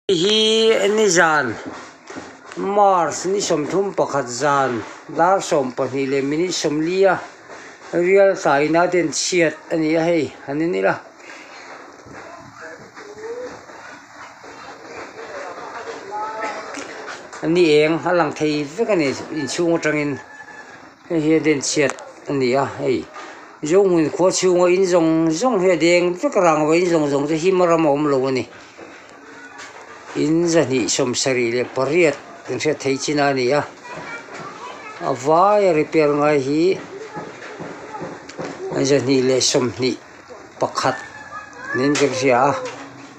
Hei hi nizan March ni 31 zan dar 12 leh minute 40 a rial tlaina den chhiat a ni a hei han en ila. Ni eng a lang thei vek a ni inchhung atangin hei hi a den chhiat a ni a hei Zohmun khua chhunga in zawng zawng hi a deng vek a rangva in zawng zawng te hi hma ram a awm lo a ni. In 278 kan hriat theih chin a ni a, a vaia repair ngai hi 221 niin kan hria a,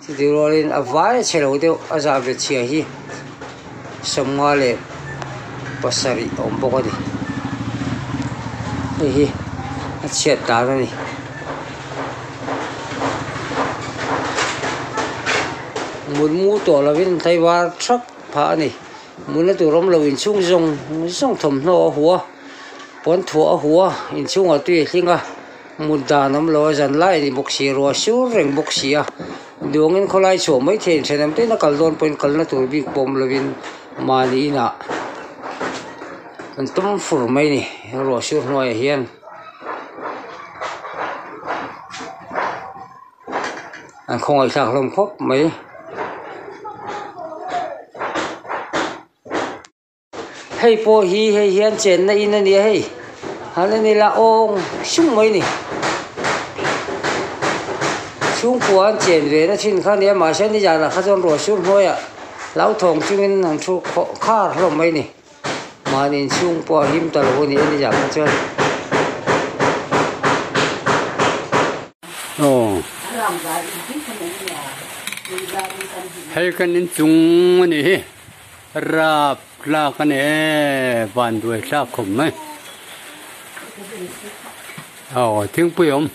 chutih rualin a vaia chhe lo deuh a zah ve chhia hi 57 a awm bawk a ni, hei hi a chhiat dan a ni. Mutmu tawh lovin tlaivar thap phah a ni. Mutna tur awm lo inchhung zawng zawng thawmhnaw a hu a, pawn thuah a hu a, inchhungah tui a hling a, mut dan awm lo a, zan lai a ni bawk si, ruah sur reng bawk si a, duangin khawlai chhuah mai thei thenawm te in a kal dawn pawhin kalna tur bik pawh awm lovin mahni inah an tum fur mai a ni ruah sur hnuaiah hian. An khawngaih thlak hlawm khawp mai. Hei pawh hi hei hian chenna in a ni a hei han en ila awng sung mai a ni. Chhungkua an chen ve na thin kha a ni a mahse nizanah kha chuan ruah sur hnuaiah hlauthawng chungin an thu khar hlawm mai a ni. Mahni inchhung pawh a him ta lo a ni a ni zah kha chuan. Aw hei kan inchung a nih hi rap tlak a ni e van duai thlak khawp mai aw thingpui a awm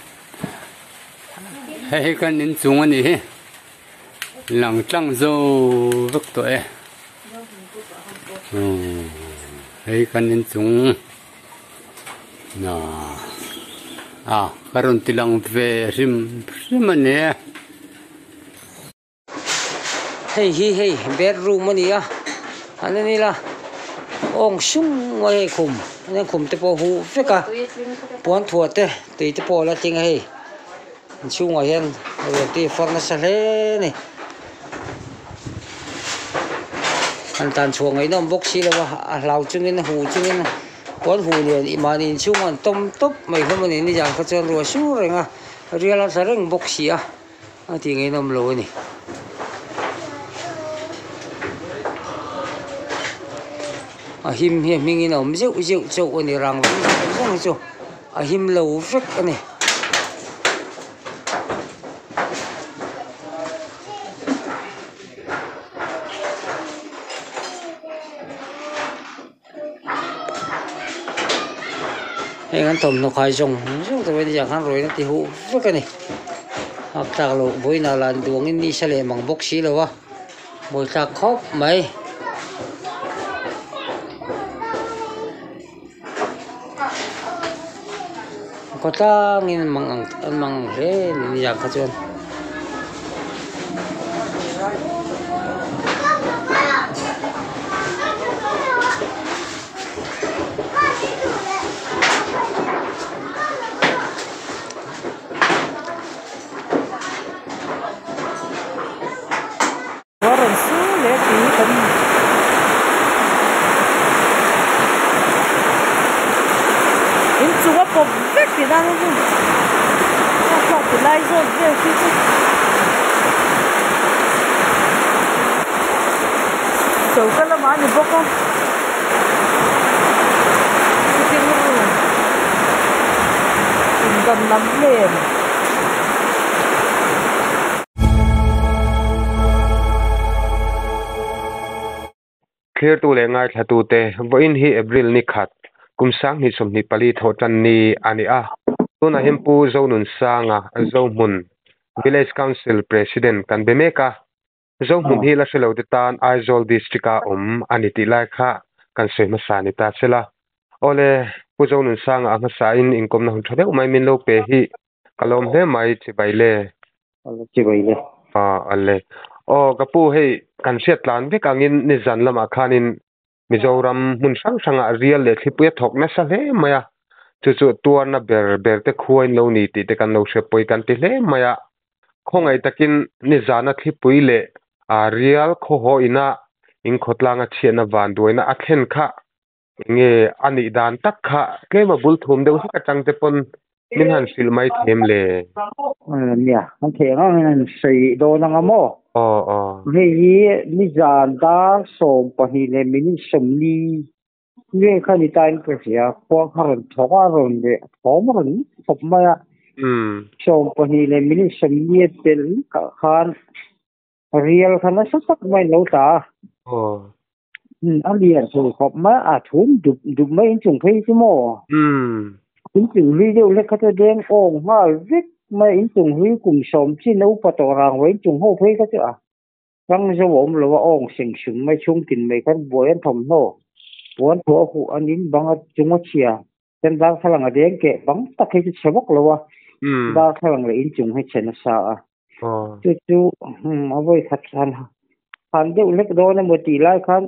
hei hi kan inchung a nih hi. Lang tlang zo vek tawh e hei kan inchung a ka rawn ti lang ve hrim hrim a ni e. Hei hi hei bedroom a ni a an en ila awng sung mai hei khum khum te pawh a huh vek a puan thuah te tui te pawh a la tling a hei. Inchhungah hian ruati a far nasa hle a ni. An tan chhuah ngaihnawm bawk si lo a, a hlau chungin a huh chungin puan huh lian i mahni inchhungah an tawm tawp mai hlawm a ni. Nizan kha chuan ruah sur reng a, rial a tla reng bawk si a, a tih ngaihnawm lo a ni. A him hi a hmingin a awm zeuh zeuh chauh a ni rang vang zawng hi chu. A him lo vek a ni. Heng an thawmhnaw khai zawng zawng te pawh hi khan ruaina ti huh vek a ni. Hak tlak loh vawiinah lah an duangin ni sa leh mang bawk si lo a, buai thlak khawp mai. Kaw tlangin an mang ang an mang ang hle a ni nizan kha chuan. A rawn su leh tui kan inchung a pawp vek tih nan a thluak ti lai zawk vel khi chu choka lamah a ni bawk a sitting room pindan lam nen. Thlirtu leh ngaithlatute, Vawiin hi April ni khat, kum 2024 thawh tan ni a ni a. Tunah hian Pu Zonunsanga, Zohmun Village Council President kan be mek a. Zohmun hi la hre lo te tan Aizawl District-a awm a ni tih lai kha kan sawi hmasa ni ta se la. Awle, Pu Zonunsanga a hmasain inkawmna hun tha deuh mai min lo pe hi Ka lawm hle mai chibai le. Chibai le. A ale. Aw ka pu hei Kan hriat tlan vek angin nizan lamah khanin Mizoram hmun hrang hrangah rial leh thlipui a thawk nasa hle mai a, chu chu tuarna ber ber te khuain lo ni tih te kan lo hre pawi kan ti hle mai a. Khawngaih takin nizana thlipui leh rial khawhaw ina inkhawtlanga chhiatna vanduaina a thlen kha Enge a nih dan tak kha tlema bul thum deuh hlek atang te pawn min han hrilh mai them le. Nia, kan theih ang angin an sawi dawn anga maw? Aw aw. Hei hi nizan dar 12 leh minute 40 vel kha ni tain ka hria, khua kha rawn thawk a, rawn leh thawm a rawn khawp mai a. 12 leh minute 40 a tel ah khan Rial kha nasa tak mai lo tla a. Aw. A lian thei khawp mai a, thum dup dup mai inchung phei chu maw? Inchung hlui deuh hlek kha chu deng awng nghal vek mai, inchung hlui kum 10 chin a upa tawh rang vei inchung ho phei kha chu a rang zo a awm lo a, awng seng sum mai chhung tin mai khan buai an thawmhnaw puan thuah a huh an in bang a chung a chhia chuan darthlalang a deng keh bang tak hi chu chhe vak lo a, darthlalang leh inchung hi chhe nasa a. Chu chu a vawi khat han han deuh hlek dawn emaw tih lai khan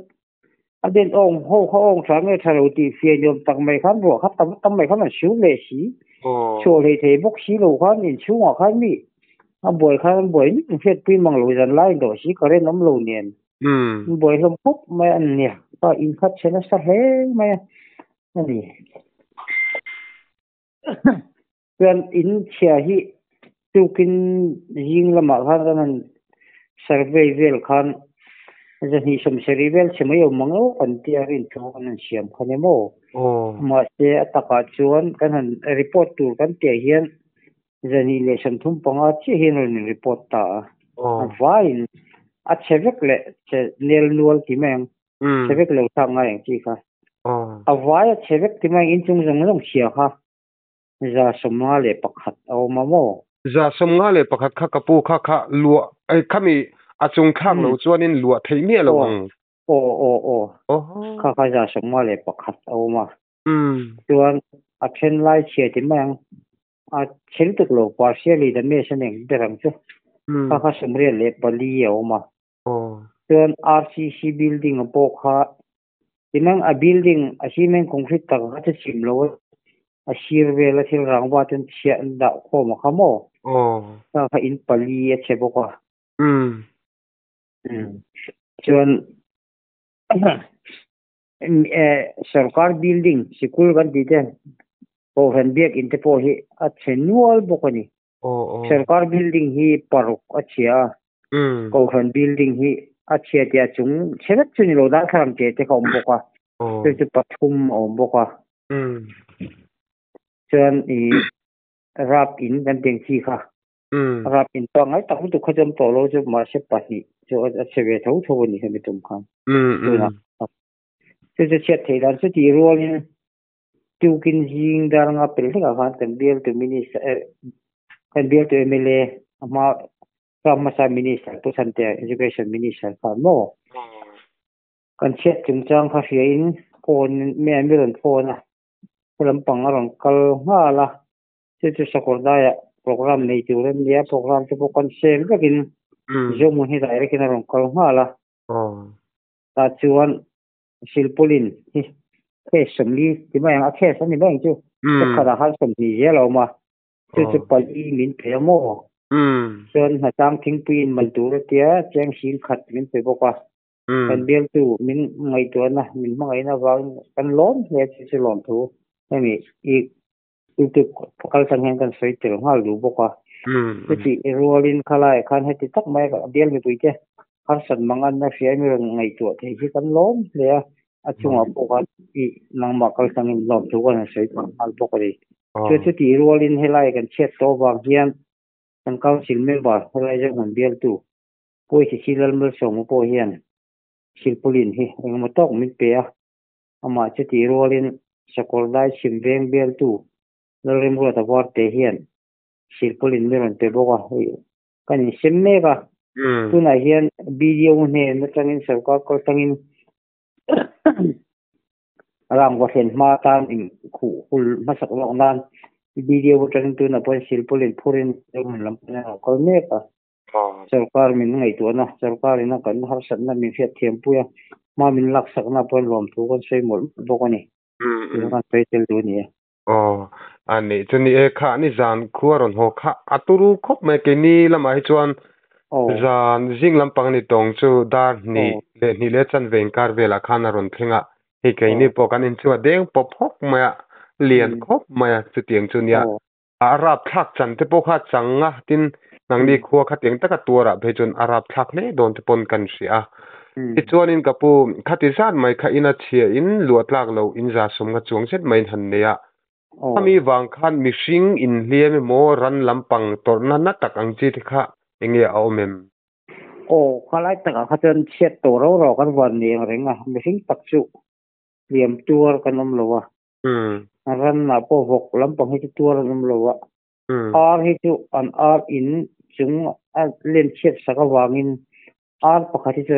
a den awng ho kha awng tha nge tha lo tih fia ni awm tak mai khan ruah kha tam tam mai khan an siu leh si. Chhuah hlei thei bawk si lo khan inchhungah khan mi a buai khan an buai nek hriatpui mang lo zan lai dawh si current awm lo nen an buai hlawm khawp mai a nia kha inkhat chhe nasa hle mai a a ni. Chuan in chhia hi tukin zing lamah khan kan han survey vel khan 270 vel chhe mai awm ang emaw kan tia rin thu kan han siam kha ni maw? Mahse a takah chuan kan han report tur kan tih hian 235 chiah hian rawn in report ta a. A vaiin a chhe vek leh chhe nel nual ti mai ang. Chhe vek lo thlak ngai ang chi kha. A vai a chhe vek ti mai ang inchung zawng zawng chhia kha. 151 a awm a maw? 151 kha ka pu kha kha luah eh khami a chung thlak lo chuanin luah theih miah lo ang. Aw aw aw kha kha 151 a awm a. Chuan a then lai chhia ti mai ang a chhe lutuk lo partially damage a nei ber ang chu. Kha kha 84 a awm a. Chuan RCC building pawh kha Tinang a building a cement concrete tak kha chu chim lo a, a sir vel a thil rangva ten chhiah an dah khawm a kha maw? Kha kha in pali a chhe bawk a. Chuan sorkar building sikul kan tih te Kohhran biakin te pawh hi a chhe nual bawk a ni. Sorkar building hi paruk a chhia a, Kohhran building hi a chhia tih a chung chhe vek chu ni lo darthlalang teh te kha a awm bawk a, chu chu pathum a awm bawk a. Chuan ih rap in kan tih ang chi kha rap in pangngai tak lutuk kha chu awm tawh lo chu mahse pahnih chu a chhe ve tho tho a ni kha mi tum khan tunah chu chu chhiat theih dan chu tih rualin Tukin zing dar nga pel hlekah khan kan bialtu minister eh kan bialtu mla a hma ram hmasa minister Pu Chhantea education minister khan maw kan chhiat chungchang kha hria in phone me an rawn phone a he lampang a rawn kal nghal a chu chu sakawr daiah program nei tur a nia program te pawh kan sel vekin Zohmun hi direct in a rawn kal nghal a tah chuan Silpaulin hi case 40 ti mai ang a case a ni mai ang chu pakhat ah khan 20 zel a awm a chu chu pali min pe a maw chuan hnatang thingpui in man tur a tia cheng 10,000 min pe bawk a kan bialtu min ngaihtuahna min hmangaihna avangin kan lawm hle a chu chu lawmthu hemi i youtube kal tang hian kan sawi tel nghal duh bawk a chutih rualin khalaiah khan heti tak mai a bial mipui te harsat mang an na hria mi rawn ngaihtuah thei hi kan lawm hle a a chungah pawh khan i nangmah kal tangin lawm thu kan han sawi phah nghal bawk a ni chu chutih rualin helai kan chhiat tawh avang hian kan council member helai zawng bialtu Puaisi Lalmalsawma pawh hian silpaulin hi engemaw tawk min pe a. Amah chutih rualin sakawr dai chhim veng bialtu Lalremruata Varte hian silpaulin mi rawn pe bawk a, hei kan insem mek a. Tunah hian BDO hnen atangin sorkar kal tangin rangva thlen hma tan inkhuh hul hmasak lawk nan BDO atangin tunah pawhin silpaulin phurin lam pan a rawn kal mek a. Sorkar min ngaihtuahna, sorkar ina kan harsatna min hriatthiampui a, hma min laksakna pawhin lawmthu kan sawi mawlh mawlh bawk a ni. Tih kan sawi tel duh a ni e. Aw, a nih chu ni e, kha ni zan khua rawn haw kha a turu khawp mai, keini lamah hi chuan zan zing lampang a ni tawng chu dar hnih leh hnih leh chanve inkar velah khan a rawn thleng a, hei keini pawh kan inchung a deng pawp hawk mai a, lian khawp mai a, chutiang chu nia. A rapthlak chan te pawh kha a chang a, tin nangni khua khatiang taka tuarah phei chuan a rapthlak hle dawn te pawn kan hria a. Tichuanin ka pu khati zat mai kha ina chhia in luah tlak lo in za sawm nga chuang zet maiin han nei a. Khami vang khan mihring inhliam emaw ran lampang tawrhna na tak ang chi te kha enge a awm em? Aw, khalai takah kha chuan chhiat tawh rau rau kan van nei ang reng a, mihring tak chu hliam tuar kan awm lo a. Ran ah pawh vawk lampang hi chu tuar an awm lo a, ar hi chu an ar in chung a len chhiat sak avangin ar pakhat hi chu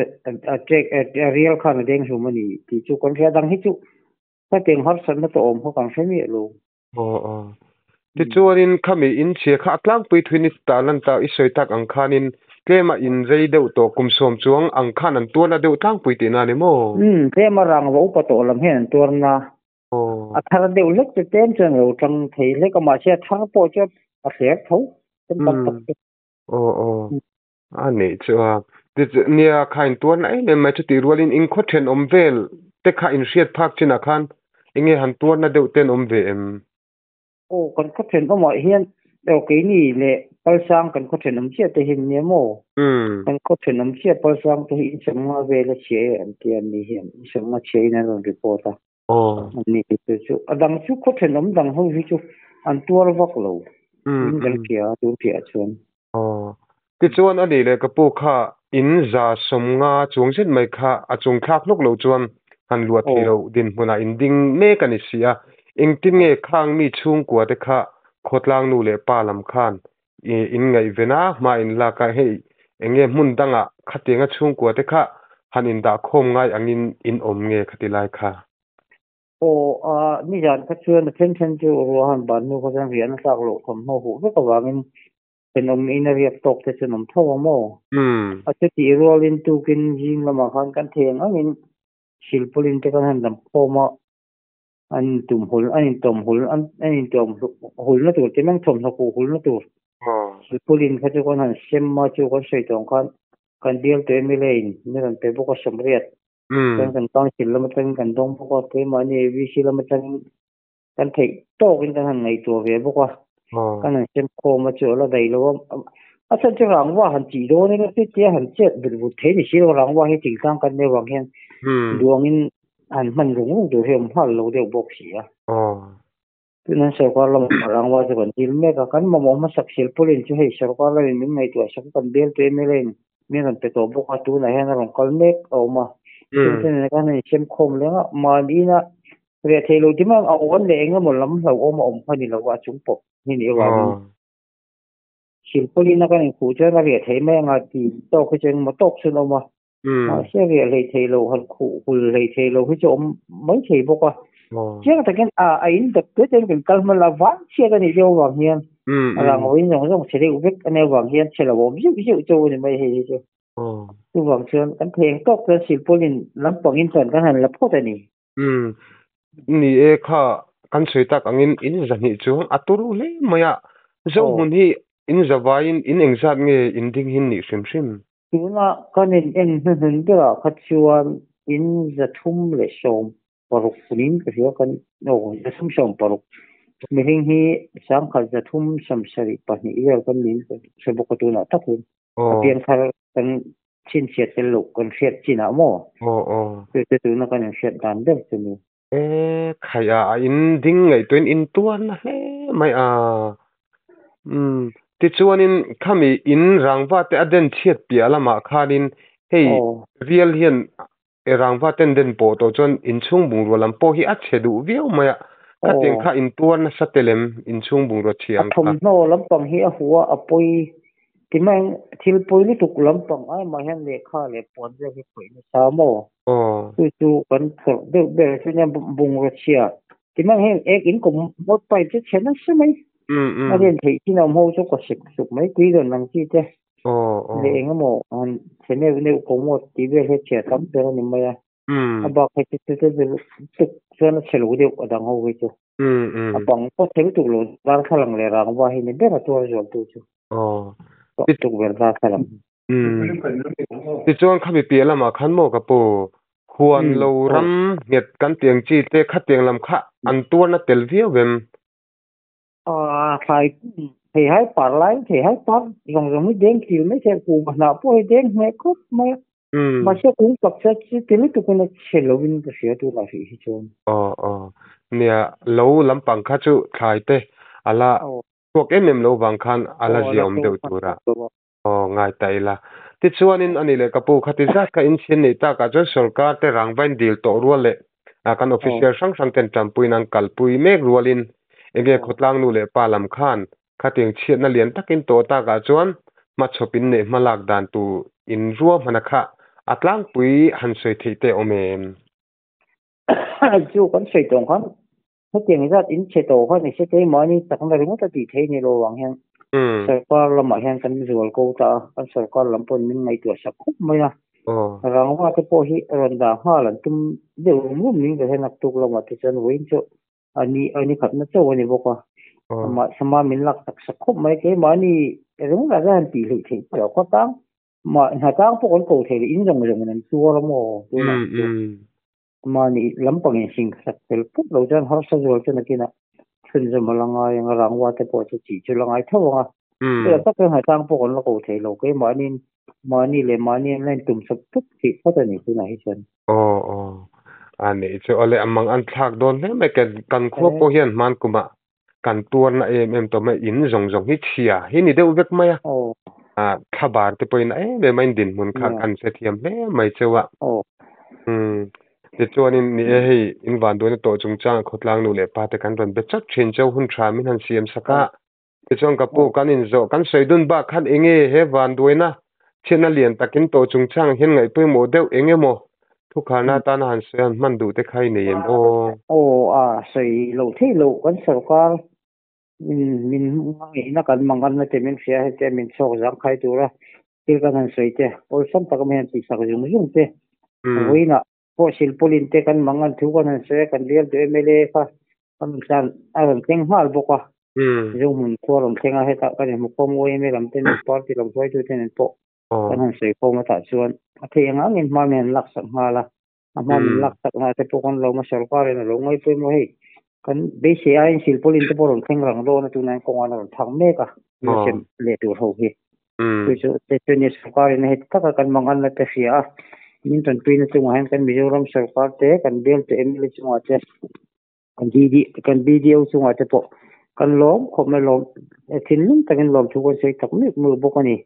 a ṭek a rial khan a deng hlum a ni tih chu kan hria dang hi chu hetiang harsatna te awm kha kan hre miah lo. Aw aw. Tichuanin khami in chhia kha a tlangpui thuin i tah lan ta i sawi tak ang khanin tlema in rei deuh tawh kum sawm chuang ang khan an tuarna deuh tlangpui tihna a ni maw? Umm tlema rangva upa tawh lam hian an tuarna A thar deuh hlek chu tlem chuan a lo tang thei hlek a, mahse a thar pawh chu a hler tho tlem tam tak chu. Aw aw a nih chu a. Nia kha in tuar na em em mai chutih rualin in khaw thenawm vel te kha in hriat phak chinah khan enge han tuarna deuh te an awm ve em? Aw kan khaw thenawmah hian aw keini leh Palsang kan khaw thenawm chiah te hi an nia maw? Kan khaw thenawm chiah Palsang te hi insawmnga vel a chhia e an tia an ni hian insawmnga chhia in an rawn report a. An ni chu chu a dang chu khaw thenawm dang ho hi chu an tuar vak lo in kan hria a tun piahah chuan. Aw tichuan a nih leh ka pu kha in za sawmnga chuang zet mai kha a chung thlak hlawk loh chuan han luah thei loh dinhmunah in ding mek a ni si a, engtin nge khang mi chhungkua te kha khawtlang nu leh pa lam khan in ngaihven a, hma in lak a, hei enge hmun dangah khatianga chhungkua te kha han indah khawm ngai angin in awm nge khati lai kha? Aw, a nizan kha chuan a then then chu ruahan ban hnu kha chuan riahna tlak loh thawmhnaw huh vek avangin thenawm in a riak tawk te chuan awm tho ang maw? A chutih rualin tukin zing lamah khan kan thei ang angin silpawlin te kan han dam khawm a, an intum hul, an intawm hul, an intawm hulna tur te mang thawmhnaw huh hulna tur silpawlin kha chu kan han sem a, chu kan sawi tawng khan kan bialtu mla in min rawn pe bawk a sawmriat chuan kan council lam atangin kan dawng bawk a, keimahni VC lam atangin kan theih tawkin kan han ngaihtuah ve bawk a, kan han sem khawm a chu a la daih lo a, a chhan chu rangva han tih dawn ila chu tia han chet vut vut thei ni si lo, rangva hi thingtlang kan nih avang hian duangin han hman rung rung tur hi a awm nghal lo deuh bawk si a. Tunah sorkar lamah rangva chu kan dil mek a, kan mamawh hmasak silpawlin chu hei sorkar lamin min ngaihtuah sak a, kan bialtu mla in min rawn pe tawh bawk a, tunah hian a rawn kal mek a awm a, chung te nen khan a insem khawm leng a, mahni ina Reh thei lo ti mai a awn leh eng emaw lam hlauhawm a awm kha ni lo a chung pawp hi ni avangin silpawlin a kan inkhuh chuan a reh thei mai anga ti tawk hi chu engemaw tawk chuan a awm a, mahse reh hlei thei lo han khuh hul hlei thei lo hi chu a awm mai thei bawk a, chiang takin a a in dep te ten kan kal hman la vang chhiat a nih deuh avang hian a rang vawiin zawng zawng chhe deuh vek a nih avang hian chhe lo awm zeuh zeuh chu a ni mai hei hi chu. Chuvang chuan kan thei eng tawk chuan silpawlin lampangin chuan kan han la phawt a ni. Umm ni e kha kan sawi tak angin in zahnih chu a turu hle mai a, Zohmun hi in zavaiin in engzat nge in ding hin nih hrim hrim? Tuna kan in en hnuhnun berah kha chuan in 316 niin ka hria kan aw 316 mihring hi 1372 vel kan niin ka hre bawk a tunah tak hian a piangthar kan chhinchhiat tel loh kan hriat chin ah maw? Aw aw. Chu chu tuna kan inhriat dan ber chu ni. E khai a, a in ding ngaihtuahin in tuar na hle mai a. Umm tichuanin khami in rangva te a den chhiat piah lamah khanin hei rial hian e rangva ten den pawh tawh chuan inchhung bungrua lam pawh hi a chhe duh viau mai a. Khatiang kha in tuar nasa tel em inchhung bungrua chhia ang kha? A thawmhnaw lampang hi a hua a pawi ti mai ang, thil pawi lutuk lampang ai mah hian lehkha leh puan vel hi khawih nasa maw? Chu chu kan phawrh deuh ber chu nia bungrua chhia ti mai ang heng ek in kawm hmawt pipe chu chhe nasa mai. A len theih chin a awm ho chu ka sek suk mai tui dawn ang chi te. Leh eng emaw han chhe neuh neuh commode tih vel hi a chhia tam ber a ni mai a. A bak hi chu chu tuk chuan a chhe lo deuh a dang ho hi chu. A bang pawh chhe lutuk lo darthlalang leh rangva hi ni ber a tuar zual tu chu. Tukverh darthlalang. Tichuan khami piah lamah khan maw ka pu, huan lo ram nghet kan tih ang chi te khatiang lam kha an tuarna tel viau em? Thlai theihai par laiin theihai par zawng zawng hi deng kil mai thei a, kuhva hnah pawh hi deng hneh khawp mai a. Mahse kung tak chu chu ti lutukin a chhe lovin ka hria tunah hrih hi chuan. Aw aw nia lo lampang kha chu thlai te a la chhuak em em lo vang khan a la ziaawm deuh tura. Aw, ngai ta ila. Tichuanin a ni leh ka pu khati zat kha inchhin neih takah chuan sorkar te rangvain dil tawh rual leh kan official hrang hrang ten tanpuiin an kalpui mek rualin enge khawtlang nu leh pa lam khan khatiang chhiatna lian takin tawh takah chuan hmachhawp in neih hmalak dan tur in ruahmana kha a tlangpui han sawi theih te awm em? Chu kan sawi tawng khan Hetiang zat in chhe tawh kha ni se keimahni chakna ringawt a tih theih ni lo vang hian sorkar lamah hian kan zual ko ta a, kan sorkar lam pawhin min ngaihtuah sak khawp mai a. Rangva te pawh hi rawn dah nghal an tum deuh rum rum ning ta hian naktuk lamah te chuan vawiin chu a ni a ni khatna chauh a ni bawk a. Amah sama min lak tak sak khawp mai keimahni ringawtah chuan han tih hleih theih pawh a khawtang mah hnatang pawh kan ko thei leh in zawng zawngin an tuar a maw tunah chuan. Mahni lampang in hring sak fel put lo chuan harsa zual chu nakinah chhunzawm a la ngai ang a, rangva te pawh chu chih chu la ngai tho ang a. Chutah tak chuan haitlang pawh kan la ko thei lo, keimahniin mahni leh mahni an la intum sawp put thih phawt a ni tunah hi chuan. Aw aw, a nih chu awle a mang an thlak dawn hle mai, kan khua pawh hian hman kumah kan tuarna em em tawh mai, in zawng zawng hi chhia hi ni deuh vek mai a, thla bar te pawhin a em em a in dinhmun kha kan hre thiam hle mai cheu a. Tichuanin ni e hei in vanduaina tawh chungchang khawtlang nu leh pa te kan rawn be chawt thin cheu hun tha min han siam sak a, tichuan ka pu kan inzawh kan sawi dun bak khan enge he vanduaina chhiatna lian takin tawh chungchang hian ngaihpawimawh deuh eng emaw Thukharna atana han sawi han hman duh te kha i nei em aw? Aw a sawi loh theih loh kan sorkar min min ngaihna kan manganna te min hria hete min chhawk zang khai tura thil kan han sawi te awlsam taka mi han tihsak zung zung te vawiinah pawh silpawlin te kan mangan thu kan han sawi a kan bial duh mla kha kan tlan a rawn thleng nghal bawk a Zohmun khua rawn thleng a hetah kan inhmu khawm yma lam te nen party lam hruaitute nen pawh Kan han sawi khawm atah chuan a theih ang angin hma min han laksak nghal a, a hma min laksak nghal te pawh kan lo awm a, sorkarin a lo ngaih pawimawh hei kan beisei aiin silpawlin te pawh rawn thleng rang dawn a tunah hian kawngah an rawn thak mek a, la sem leh tur ho hi. Chu chu te chu nia sorkarin a heti taka kan manganna te hria a, min tanpuina chungah hian kan Mizoram sorkar te kan bialtu mla chungah te kan DD kan BDO chungah te pawh kan lawm khawp mai lawm thinlung takin lawm thu kan sawi tak mek mek bawk a ni.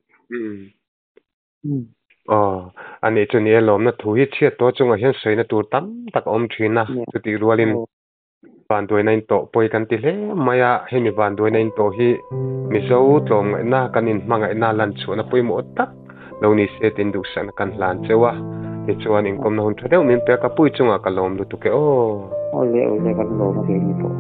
Aw, a nih chu ni e, lawmna thu hi chhiat tawh chungah hian sawina tur tam tak a awm thin a, chutih rualin vanduaina in tawh pawi kan ti hle mai a, hemi vanduaina in tawh hi Mizo tlawmngaihna kan inhmangaihna lan chhuahna pawimawh tak lo ni se tiin duhsakna kan hlan cheu a, tichuan inkawmna hun tha deuh min pek a, pui chungah ka lawm lutuk e aw. Awle awle kan lawm a kei ni pawh.